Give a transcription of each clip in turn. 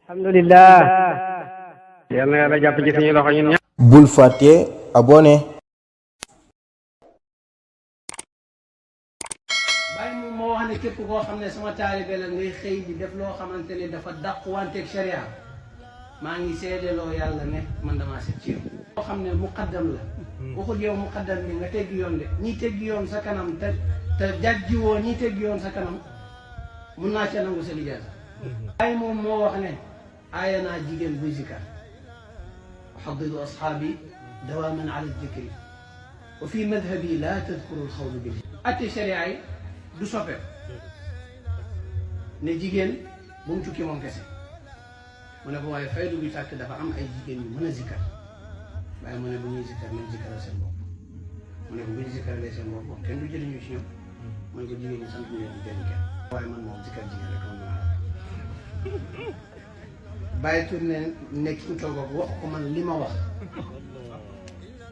alhamdulillah yal na yàlla jàpp ci suñu loxo ñun ñëpp. bul fàtte abonné. bàyyi moom moo wax ne képp koo xam ne sama taalibe la ngay xëy di def loo xamante ne dafa dàquwanteeg sharia maa ngi seedeloo yàlla ne man damaa set ci yow. koo xam ne muqaddam la waxul yow muqaddam bi nga teggi yoon de ñi teggi yoon sa kanam te jàjjiwoo ñi teggi yoon sa kanam mun naa ca nangu sa lijaasa. bàyyi moom moo wax ne aaya naa jigéen buy zikar uxaddidu ashaabi dawaaman ala dikri wa fi madhabi laa tadkuru alxawlu bil atte sharia yi du soppeeku ne jigéen bu mu tukki moom kese mu ne ko waaye faydu bi tàkk dafa am ay jigéen yu mën a zikkar waaye mu ne bu ñuy zikkar nañ zikkaral seen bopp mu ne ko bu ñu zikkaralee seen bopp moom kenn du jëriñu ci ñoom mu ne ko jigéen ñi sant ñu leen di jëriñ kenn waaye man moom zikkar jigéen rek moom naa bàyyi tur ne nekk ci toogoog wax ko man li ma wax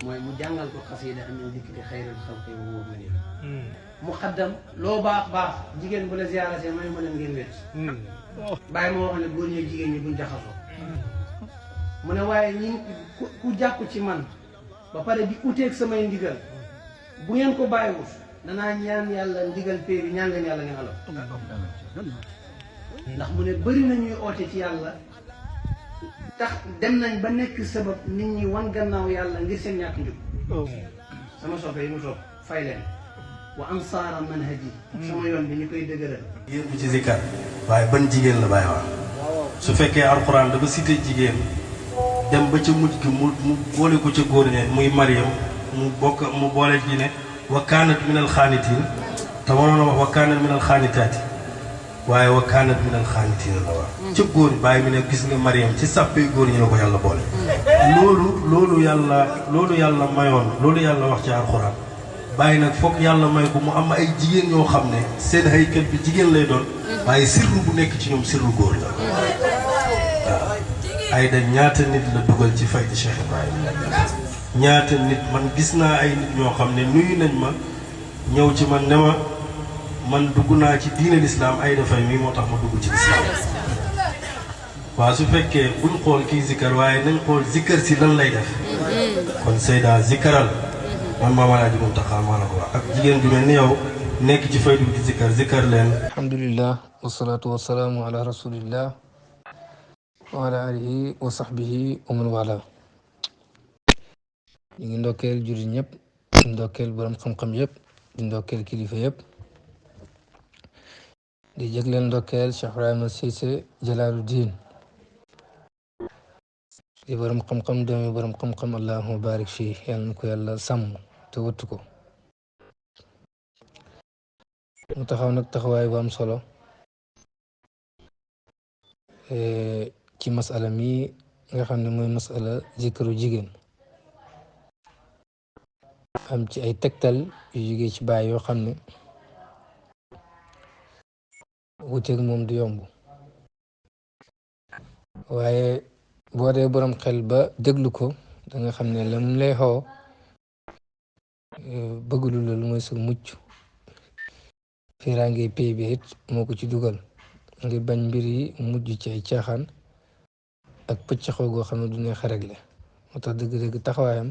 mooy mu jàngal ko xasida amin dikri xayril xalqi wa huwa mani muqaddam loo baax baax jigéen bu la ziyaara see may ma leen ngeen wet bàyyi moo wax ne góor ñi jigéen ñi buñ jaxasoo mu ne waaye ñi ku jàpp ci man ba pare di uteeg samay ndigal bu ngeen ko bàyyiwut danaa ñaan yàlla ndigal pee bi ñaan ngeen yàlla ngeen alo ndax mu ne bëri na ñuy oote ci yàlla tax dem nañ ba nekk sabab nit ñi wan gannaaw yàlla ngir seen ñàkk njub sama soppe yi mu toog fay leen wa ansaara manhaji sama yoon bi ñu koy dëgëral jigéen bu ci zikkar waaye ban jigéen la bàyyi wax su fekkee alxuraan dafa cité jigéen dem ba ca mujj gi mu boole ko ca góor ñe muy Mariam mu boole ci ne wa kaanat minal xaanitiin te waroon a wax wa kaanat minal xaanitaati waaye wa kaanat minal xaanitiin la wax ca góor bàyyi mi ne gis nga Mariam ci sàppee góor ñi la ko yàlla boole loolu yàlla mayoon loolu yàlla wax ci alxuraan bàyyi nag foog yàlla may ko mu am ay jigéen ñoo xam ne seen haykal bi jigéen lay doon waaye sirru bu nekk ci ñoom sirru góor la waaw ay da ñaata nit la dugal ci fayda Cheikh Ibrahima ñaata nit man gis naa ay nit ñoo xam ne nuyu nañ ma ñëw ci man ne ma man dugg naa ci diine lislaam ay dafay mii moo tax ma dugg ci lislaam waaw su fekkee buñ xool kii zikkar waaye nañ xool zikkar si lan lay def kon Seyda zikkaral man Maam Alaaji Muntaxa maa la ko wax ak jigéen ju mel ni yow nekk ci faydu di zikkar leen. alhamdulillah wasalaatu wasalaamu ala rasulillah wa ala alihi wa sahbihi wa man wala ñu ngi ndokkeel jullit ñëpp di ndokkeel borom xam-xam yëpp di ndokkeel kilifa yëpp di jëgleen ndokkeel Cheikh Ibrahima Cissé Jalaaluddin di borom xam-xam doomi borom xam-xam allahumma barik fii yàlla na ko yàlla sàmm te wëttu ko mu taxaw nag taxawaay bu am solo ci masala mi nga xam ne mooy masala zikru jigéen am ci ay tegtal yu jógee ci baay yoo xam ne wuteeg moom du yomb waaye boo dee borom xel ba déglu ko da nga xam ne la mu lay xoo bëggulu loolu mooy sa mucc fiiraange pay bi it moo ko ci dugal ngir bañ mbir yi mujj ci ay caaxaan ak pëccxoo goo xam ne du neex a réglé moo tax dëgg-dëgg taxawaayam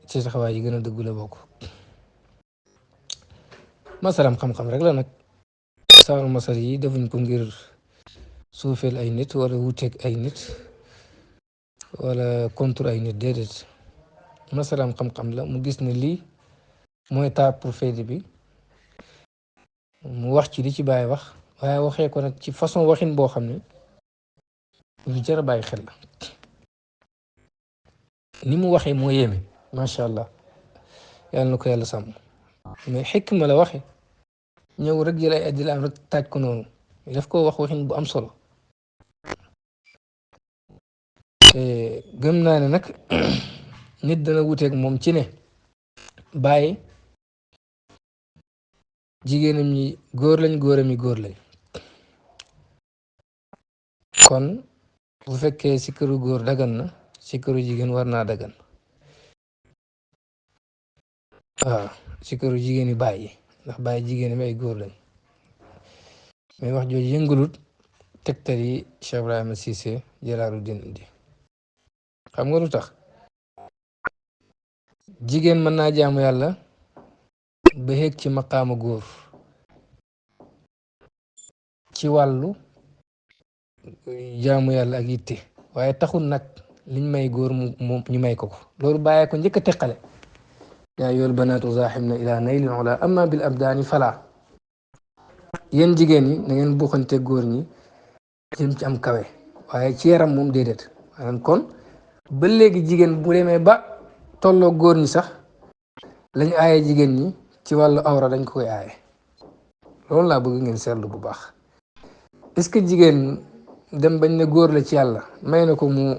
ci taxawaay yi gën a dëggu la bokk masalam xam-xam rek la nag saaru masal yi defuñ ko ngir suufeel ay nit wala wuteeg ay nit wala contre ay nit déedéet masalam xam-xam la mu gis ne lii mooy taab pour fayda bi mu wax ci li ci bàyyi wax waaye waxee ko nag ci façon waxin boo xam ne lu jar a bàyyi xel la ni mu waxee moo yéeme macha allah yàlla na ko yàlla sàmm mais xikma la waxe ñëw rek jël ay addilaam rek taaj ko noonu daf ko wax waxin bu am solo te gëm naa ne nag nit dana wuteeg moom ci ne bàyyi jigéenam ñi góor lañ góoram yi góor lañ kon bu fekkee si këru góor dagan na si këru jigéen war naa dagan waaw si këru jigéen yi bàyyi ndax bàyyi jigéenam ay góor lañ mais wax jooju yëngalut tegtal yi Cheikh Ibrahima Cissé Jalaaluddin indi xam nga lu tax jigéen mën naa jaamu yàlla ba yegg ci maqaama góor ci wàllu jaamu yàlla ak yitte waaye taxul nag liñ may góor mu ñu may ko loolu bàyyee ko njëkk a teqale yaa ayyuhal banaatu zaaximna ila naylin ula amma bil abdaani fala yéen jigéen ñi na ngeen buuxante góor ñi jëm ci am kawe waaye ci yaram moom déedéet maanaam kon ba léegi jigéen bu demee ba tolloo góor ñi sax lañ aaye jigéen ñi ci wàllu awra dañ ko koy aaye loolu laa bëgg ngeen seetlu bu baax est-ce que jigéen dem bañ ne góor la ci yàlla may na ko mu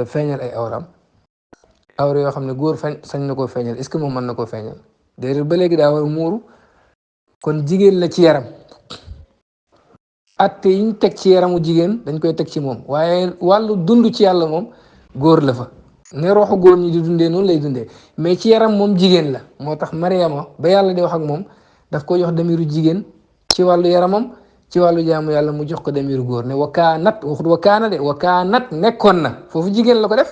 feeñal ay awram awra yoo xam ne góor sañ na koo feeñal est-ce que moom mën na koo feeñal déedéet ba léegi daa war a muuru kon jigéen la ci yaram atte yiñ teg ci yaramu jigéen dañ koy teg ci moom waaye wàllu dund ci yàlla moom góor la fa ne roxu góor ñi di dundee noonu lay dundee mais ci yaram moom jigéen la moo tax Mariama ba yàlla di wax ak moom daf ko jox damiru jigéen ci wàllu yaramam ci wàllu jaamu yàlla mu jox ko damiru góor ne wakaanat waxut wakaana de wakaanat nekkoon na foofu jigéen la ko def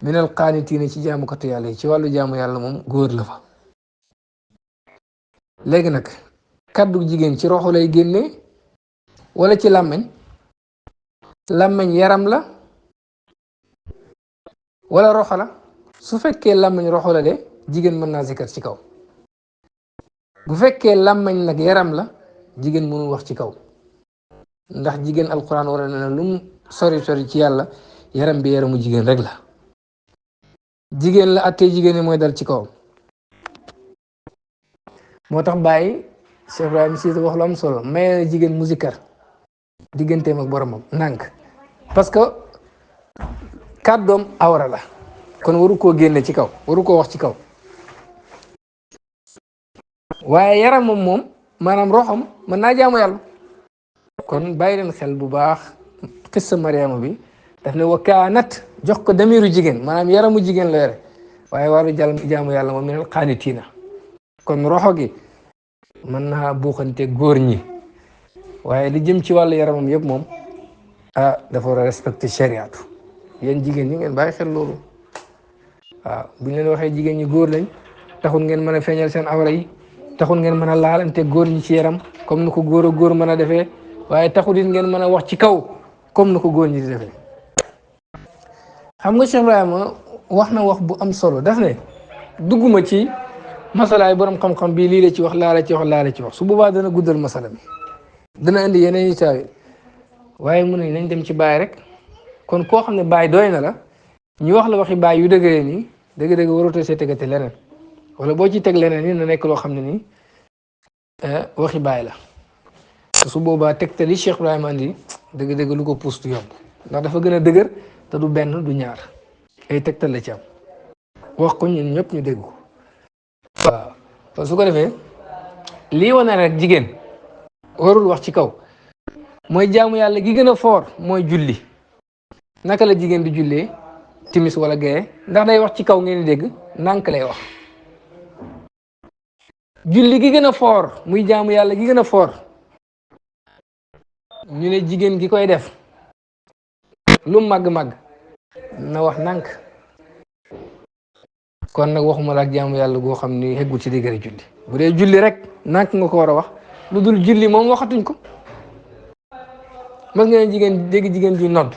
minal qaanitiina ci jaamukatu yàlla yi ci wàllu jaamu yàlla moom góor la fa léegi nag kaddu jigéen ci roxo lay génnee wala ci làmmeñ làmmeñ yaram la wala roxo la su fekkee làmmeñ roxo la de jigéen mën naa zikar ci kaw bu fekkee làmmeñ nag yaram la jigéen mënul wax ci kaw ndax jigéen alquran wala na lu mu sori sori ci yàlla yaram bi yaramu jigéen rek la jigéen la attee jigéen ñi mooy dal ci kawam moo tax bàyyi Cheikh Ibrahima Cissé wax lu am solo may na jigéen mu zikar digganteem ak boromam ndànk parce que kàddoom awra la kon waru koo génne ci kaw waru koo wax ci kaw waaye yaramam moom maanaam roxam mën naa jaamu yàlla kon bàyyi leen xel bu baax xissa Mariama bi daf ne wakaanat jox ko damiru jigéen maanaam yaramu jigéen la yore waaye waru jaamu yàlla moom minal qaanitiina kon roxo gi mën naa buuxante góor ñi waaye li jëm ci wàllu yaramam yëpp moom dafa war a respecté chariatu yéen jigéen ñi ngeen bàyyi xel loolu waaw bu ñu leen waxee jigéen ñi góor lañ taxul ngeen mën a feeñal seen awra yi taxul ngeen mën a laalante góor ñi ci yaram comme ni ko góor a góor mën a defee waaye taxul it ngeen mën a wax ci kaw comme ni ko góor ñi di defee xam nga Cheikh Ibrahima wax na wax bu am solo daf ne dugguma ci masalaay borom xam-xam bii lii la ci wax laa la ci wax laa la ci wax su boobaa dana guddal masala bi dana indi yeneen i taawil waaye mu ne nañ dem ci baay rek kon koo xam ne baay doy na la ñu wax la waxi baay yu dëgëree nii dëgg-dëgg waratoo see tegate leneen wala boo ci teg leneen ni na nekk loo xam ne nii waxi baay la su boobaa tegtali Cheikh Ibrahima andi dëgg-dëgg lu ko puus du yomb ndax dafa gën a dëgër te du benn du ñaar ay tegtal la ci am wax ko ñun ñëpp ñu dégg ko waaw su ko defee lii wane rek jigéen warul wax ci kaw mooy jaamu yàlla gi gën a foor mooy julli naka la jigéen di jullee timis wala gaye ndax day wax ci kaw ngeen di dégg nànk lay wax julli gi gën a foor muy jaamu yàlla gi gën a foor ñu ne jigéen gi koy def lu màgg-màgg na wax nànk kon nag waxuma la ak jaamu yàlla goo xam ni xeggul ci diggante julli bu dee julli rek nànk nga ko war a wax lu dul julli moom waxatuñ ko mas ngeen jigéen dégg jigéen ji nodd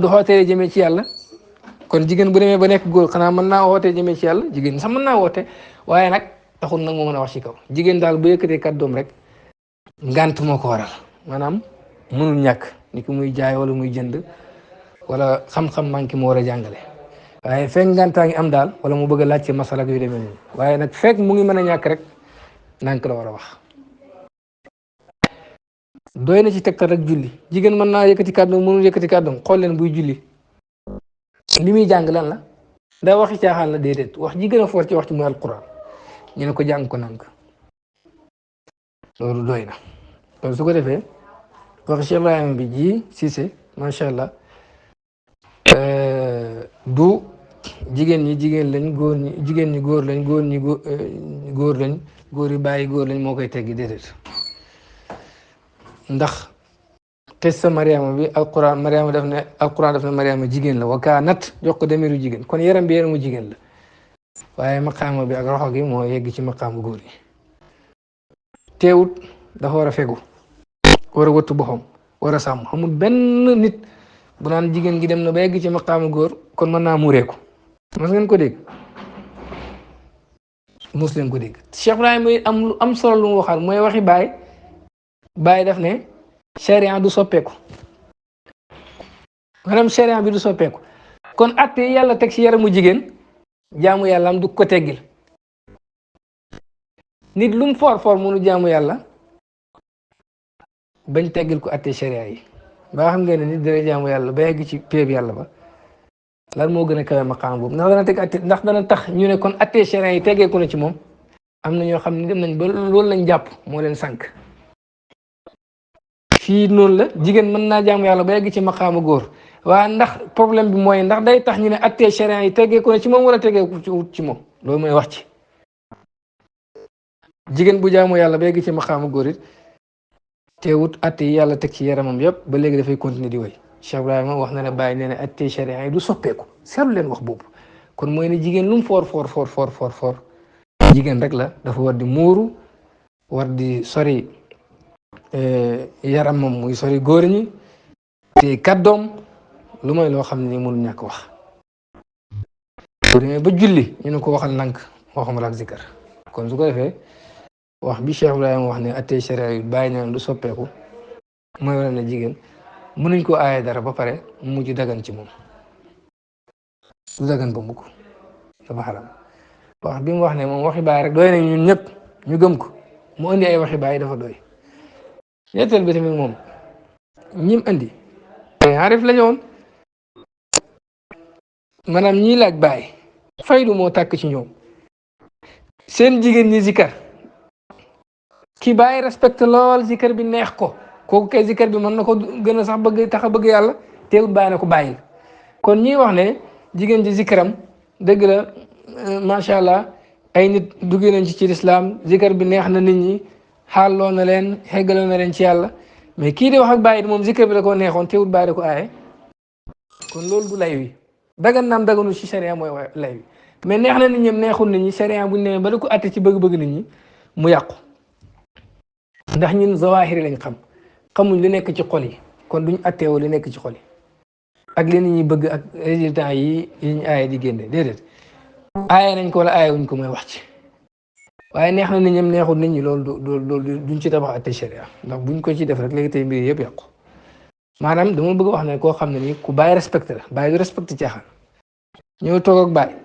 xootee jëmee ci yàlla kon jigéen bu demee ba nekk góor xanaa mën naa wootee jëmee ci yàlla jigéen sax mën naa woote waaye nag taxul nag moo mën a wax ci kaw jigéen daal bu yëkkatee kàddoom rek ngant moo ko waral maanaam mënul ñàkk ni ki muy jaay wala muy jënd wala xam-xam manqué mu war a jàngale waaye fekk ngantaa ngi am daal wala mu bëgg a laaj ci masala yu demee nii waaye nag fekk mu ngi mën a ñàkk rek ndànk la war a wax doy na ci tegtal rek julli jigéen mën naa yëkkati kàddoom mënul yëkkati kàddoom xool leen buy julli li muy jàng lan la da waxi caaxaan la déedéet wax ji gën a foor ci wax ci mooy alquran ñu ne ko jàng ko nànk loolu doy na kon su ko defee wax Cheikh Ibrahima bi ji Cissé macha allah du jigéen ñi jigéen lañ góor ñi jigéen ñi góor lañ góor ñi góor lañ góor yi bàyyi góor lañ moo koy teggi déedéet ndax qissa Mariama bi alquran Mariama daf ne Mariama jigéen la wa kaanat jox ko demiru jigéen kon yaram bi yaramu jigéen la waaye maqaama bi ak roxo gi moo yegg ci maqaamu góor yi teewut dafa war a fegu war a wëttu boppam war a sàmm xamul benn nit bu naan jigéen gi dem na ba yegg ci maqaamu góor kon mën naa muureeku mas ngeen ko dégg mos leen ko dégg Cheikh Ibrahima am lu am solo lu mu waxal mooy waxi Baay daf ne sharia du soppeeku maanaam sharia bi du soppeeku kon atte yàlla teg ci yaramu jigéen jaamu yàlla am du ko teggil nit lu mu for mënu jaamu yàlla bañ teggil ko atte sharia yi ba xam ngeen ne nit dana jaamu yàlla ba yegg ci péeb yàlla ba lan moo gën a kawe maqaam boobu ndax dana teg atte ndax dana tax ñu ne kon atte sharia yi teggeeku na ci moom am na ñoo xam ne dem nañ ba loolu lañ jàpp moo leen sànk fii noonu la jigéen mën naa jaamu yàlla ba yegg ci maqaama góor waaye ndax problème bi mooy ndax day tax ñu ne atte sharia yi teggeeku na ci moom wala teggeeku ci moom loolu mooy wax ci jigéen bu jaamu yàlla ba yegg ci maqaama góor it teewut atte yi yàlla teg ci yaramam yëpp ba léegi dafay continuer di wéy Cheikh Ibrahima wax na ne bàyyi nee na atte sharia yi du soppeeku seetlu leen wax boobu kon mooy ne jigéen lu mu for jigéen rek la dafa war di muuru war di sori yaramam muy sori góor ñi te kàddoom lu mooy loo xam ne mënu ñàkk wax bu demee ba julli ñu ne ko waxal nank waxuma la ak zikar kon su ko defee wax bi Cheikh Ibrahima wax ne atte sharia yi bàyyi na du soppeeku mooy wane ne jigéen mënuñ ko aaye dara ba pare mu mujj dagan ci moom du dagan ba mukk dafa xaram wax bi mu wax ne moom waxi baay rek doy nañ ñun ñëpp ñu gëm ko mu indi ay waxi baay dafa doy ñetteel bi tamit moom ñim indi ay arif la ñoon maanaam ñii laaj baay faydu moo tàkk ci ñoom seen jigéen ñi zikar ki baay respecte lool zikar bi neex ko kooku kay zikar bi mën na ko gën a sax bëgg tax a bëgg yàlla teewul bàyyi na ko bàyyil kon ñii wax ne jigéen ji zikaram dëgg la macha allah ay nit duggee nañ ci lislaam zikar bi neex na nit ñi xaalloo na leen xeggaloo na leen ci yàlla mais kii di wax ak bàyyi moom zikar bi da koo neexoon teewul bàyyi da ko aaye kon loolu du lay wi dagan naam daganul ci sharia mooy lay wi mais neex na nit ñi neexul nit ñi sharia buñ nemee ba da ko atte ci bëgg-bëgg nit ñi mu yàqu ndax ñun zawahiri lañ xamuñ li nekk ci xol yi kon duñ atteewoo li nekk ci xol yi ak li nit ñi bëgg ak résultat yi ñu aaye di génne déedéet aaye nañ ko wala aaye wuñ ko mooy wax ci waaye neex na nit ñi neexul nit ñi loolu duñ ci tabax atte sharia ndax buñ ko ci def rek léegi tey mbir yëpp yàqu maanaam dama bëgg wax ne koo xam ne nii ku bàyyi respecté la bàyyi du respecté caaxaan ñëw toog ak bàyyi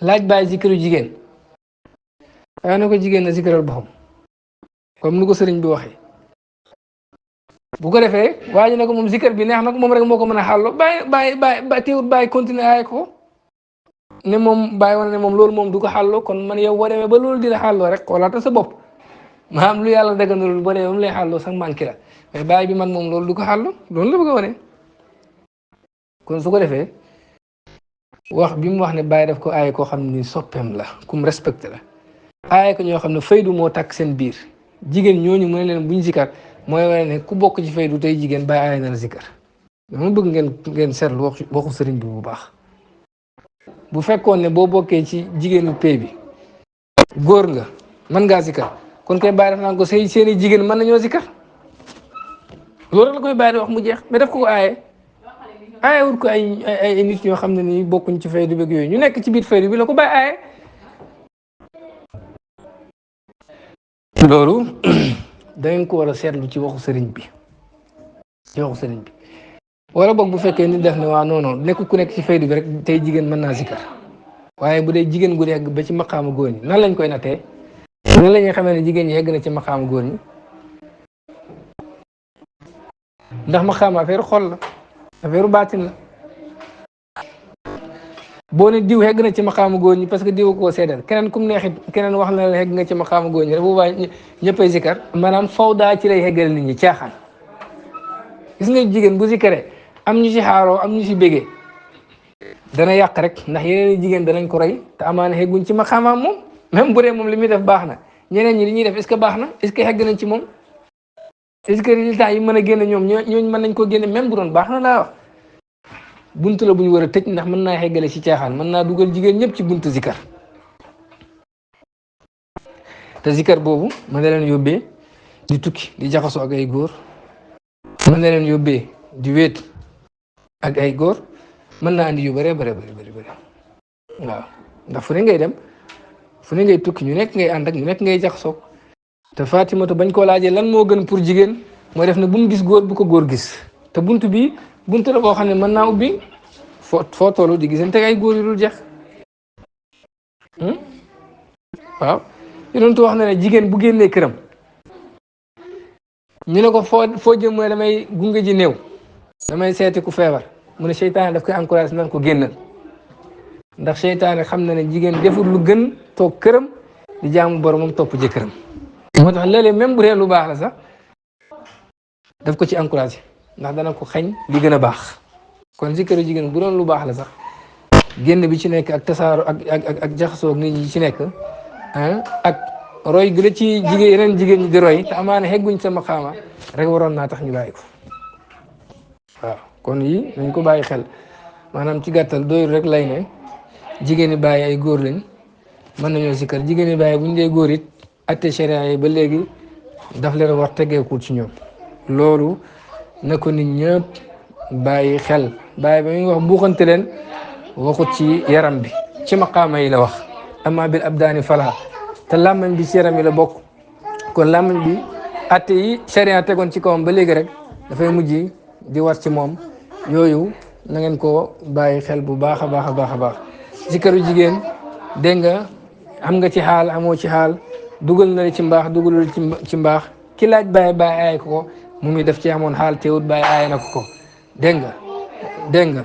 laaj bàyyi zikaru jigéen waaye na ko jigéen na zikaral boppam comme ni ko sëriñ bi waxee bu ko defee waa ji ne ko moom zikar bi neex na ko moom rek moo ko mën a xàlloo bàyyi teewut bàyyi continuer aaye ko ne moom bàyyi wane ne moom loolu moom du ko xàlloo kon man yow boo demee ba loolu di la xàlloo rek xoolaata sa bopp maanaam lu yàlla daganul boo demee ba mu lay xàlloo sax manqué la mais bàyyi bi man moom loolu du ko xàlloo loolu la bëgg a wane kon su ko defee wax bi mu wax ne bàyyi daf ko aaye koo xam ni soppeem la kum respecté la aaye ko ñoo xam ne faydu moo takk seen biir jigéen ñooñu mu ne leen buñ zikar mooy wane ne ku bokk ci faydu tey jigéen bàyyi aaye na la zikar dama bëgg ngeen seetlu waxu sëriñ bi bu baax bu fekkoon ne boo bokkee ci jigéenu pay bi góor nga mën ngaa zikar kon kay bàyyi def naa ko seeni jigéen mën nañoo zikar loolu rek la koy bàyyi di wax mu jeex mais daf ko aaye wut ko ay nit ñoo xam ne nii bokkuñ ci faydu beeg yooyu ñu nekk ci biir faydu bi la ko bàyyi aaye loolu dangeen ko war a seetlu ci waxu sëriñ bi wala boog bu fekkee nit def ne waa non nekk ku nekk ci faydu bi rek tey jigéen mën naa zikar waaye bu dee jigéen gu yegg ba ci maqaama góor ñi nan lañ koy nattee nan la ñuy xamee ne jigéen ñi yegg na ci maqaama góor ñi ndax maqaama affaire xol la affaire baatin la boo ne diw yegg na ci maqaama góor ñi parce que diw koo seedal keneen kum neexit keneen wax na la yegg nga ci maqaama góor ñi rek boobaa ñëppay zikar maanaam fawda ci lay yeggal nit ñi caaxaan gis nga jigéen bu zikaree am ñu ci xaaroo am ñu ci bégee dana yàq rek ndax yeneen jigéen danañ ko roy te amaana xegguñ ci maqaamaam moom même bu dee moom li muy def baax na ñeneen ñi li ñuy def est-ce que baax na est-ce que xegg nañ ci moom est-ce que résultat yi mën a génne ñoom ñooñu mën nañ ko génne même bu doon baax na laa wax buntu la bu ñu war a tëj ndax mën naa xeggale ci caaxaan mën naa dugal jigéen ñëpp ci buntu zikar te zikar boobu mën na leen yóbbee di tukki di jaxasoo ak ay góor mën na leen yóbbee di wéet ak ay góor mën naa andi yu bëree bëri waaw ndax fu ne ngay dem fu ne ngay tukki ñu nekk ngay ànd ak ñu nekk ngay jaxasoo te Fatimatu bañ koo laajee lan moo gën pour jigéen mooy def ne bu mu gis góor bu ko góor gis te buntu bi buntu la boo xam ne mën naa ubbi foo toll di gisante ay góor yu dul jeex waaw yonentu wax na ne jigéen bu génnee këram ñu ne ko foo jëm mooy damay gunge ji néew damay seeti ku feebar mu ne seytaane daf koy encouragé nan ko génnal ndax seytaane xam na ne jigéen deful lu gën toog këram di jaamu boromam topp jëkkëram moo tax léeg-léeg même bu dee lu baax la sax daf ko ci encouragé ndax dana ko xañ li gën a baax kon si këru jigéen bu doon lu baax la sax génn bi ci nekk ak tasaaru ak jaxasoo ak nit ñi ci nekk ak roy gi la ci jigéen yeneen jigéen ñi di roy te amaana xegguñ sa maqaama rek waroon naa tax ñu bàyyi ko waaw kon yi nañ ko bàyyi xel maanaam ci gàttal doyul rek lay ne jigéen ñi bàyyi ay góor lañ mën nañoo si kër jigéen ñi bàyyi bu ñu dee góor it atte sharia yi ba léegi daf leen war tegeekul ci ñoom loolu na ko nit ñëpp bàyyi xel bàyyi ba muy wax buuxante leen waxut ci yaram bi ci maqaama yi la wax amma bil abdaani fala te làmmañ bi ci yaram yi la bokk kon làmmañ bi atte yi sharia tegoon ci kawam ba léegi rek dafay mujj di war ci moom yooyu na ngeen ko bàyyi xel bu baax a baax a baax a baax ci këru jigéen dégg nga am nga ci xaal amoo ci xaal dugal na ci mbaax dugalul ci mbaax ki laaj bàyyi aay ko mu ngi def ci amoon xaal teewut bàyyi aay na ko dégg nga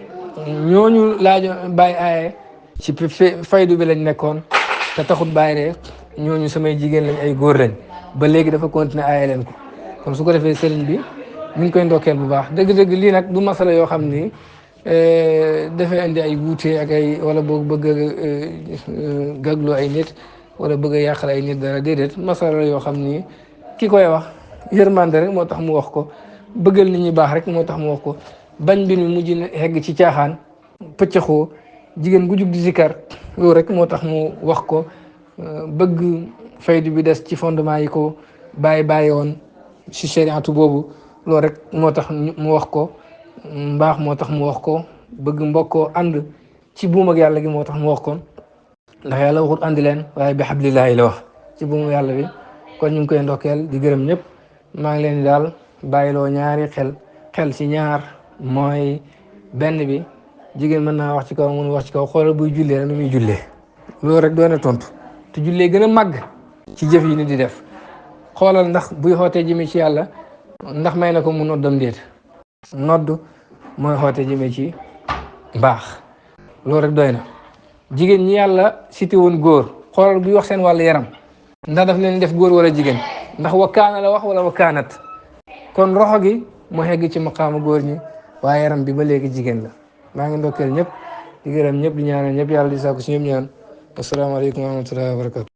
ñooñu laajo bàyyi aaye ci faydu bi lañ nekkoon te taxut bàyyi rek ñooñu samay jigéen lañ ay góor lañ ba léegi dafa continuer aaye leen ko kon su ko defee sëriñ bi mi ngi koy ndokkeel bu baax dëgg-dëgg lii nag du masala yoo xam ni dafay indi ay wuute ak ay wala boog bëgg a gagloo ay nit wala bëgg a yàqal ay nit dara déedéet masala yoo xam ni ki koy wax yërmande rek moo tax mu wax ko bëggal nit ñi baax rek moo tax mu wax ko bañ mbir mi mujj na hegg ci caaxaan pëccëxoo jigéen gu jug di zikar loolu rek moo tax mu wax ko bëgg faydu bi des ci fondement yi ko bàyyi woon ci shariatu boobu loolu rek moo tax mu wax ko mbaax moo tax mu wax ko bëgg mbokkoo ànd ci buum ak yàlla gi moo tax mu wax ko ndax yàlla waxut àndi leen waaye bi hablillahi la wax ci buumu yàlla bi kon ñu ngi koy ndokkeel di gërëm ñëpp maa ngi leen di daal bàyyiloo ñaari xel ci ñaar mooy benn bi jigéen mën naa wax ci kaw mun wax ci kaw xoolal buy jullee rek nu muy jullee loolu rek doon na tontu te jullee gën a màgg ci jëf yi ni di def xoolal ndax buy xootee jëmee ci yàlla ndax may na ko mu noddam déet nodd mooy xootee jëmee ci baax loolu rek doy na jigéen ñi yàlla cité woon góor xoolal buy wax seen wàllu yaram ndax daf leen def góor wala jigéen ndax wakkaana la wax wala wakkaanat kon roxo gi mu xegg ci maqaama góor ñi waaye yaram bi ba léegi jigéen la maa ngi ndokkeel ñëpp di gërëm ñëpp di ñaanal ñëpp yàlla di sàkku si ñëpp ñaan asalaamaaleykum wa rahmatullahi wa barakatu